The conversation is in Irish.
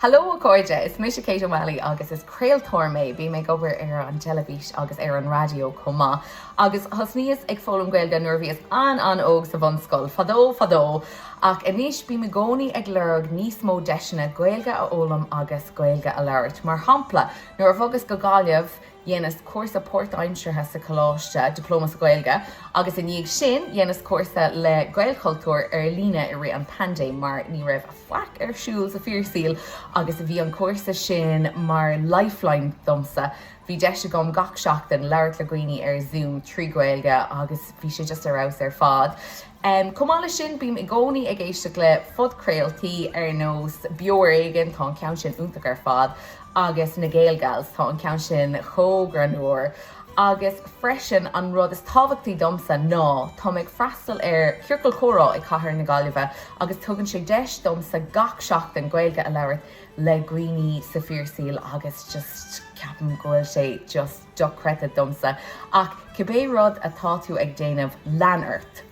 Hello a chairde, is mise Kate O'Malley agus is craoltóir mé, bím ag obair ar an teilifís agus ar an raidió chomh maith. Agus thosnaíos ag foghlaim Gaeilge nuair a bhíos an-an-óg sa bhunscoil, fadó fadó, ach anois bím i gcónaí ag lorg níos mó deiseanna Gaeilge a fhoghlaim agus Gaeilge a labhairt. Mar shampla, nuair a bhogas go Gaillimh, Dhéanas cúrsa páirtaimseartha sa choláiste, Dioplóma sa Ghaeilge, agus i ndiaidh sin dhéanas cúrsa le Gaelchultúr ar líne i rith an paindéim mar ní raibh faic ar siúl sa fíorsaol agus bhí an cúrsa sin mar lifeline domsa. Bhí deis agam gach seachtain labhairt le dhaoine ar Zoom trí Ghaeilge agus bhí sé just ar fheabhas ar fad. Chomh maith leis sin bím i gcónaí ag éisteacht le phodchraoltaí ar nós Beo Ar Éigean, tá an ceann sin iontach ar fad, agus na Gaelgals, tá an ceann sin chomh greannmhar. Agus freisin, an rud is tábhachtaí domsa ná, tá mé ag freastal ar Chiorcal Comhrá i Cathair na Gaillimhe agus tugann sé deis domsa gach seachtain Gaeilge a labhairt le dhaoine sa fíorsaol agus just ceapaim go bhfuil sé just dochreidte domsa. Ach cibé rud atá tú ag déanamh, lean ort!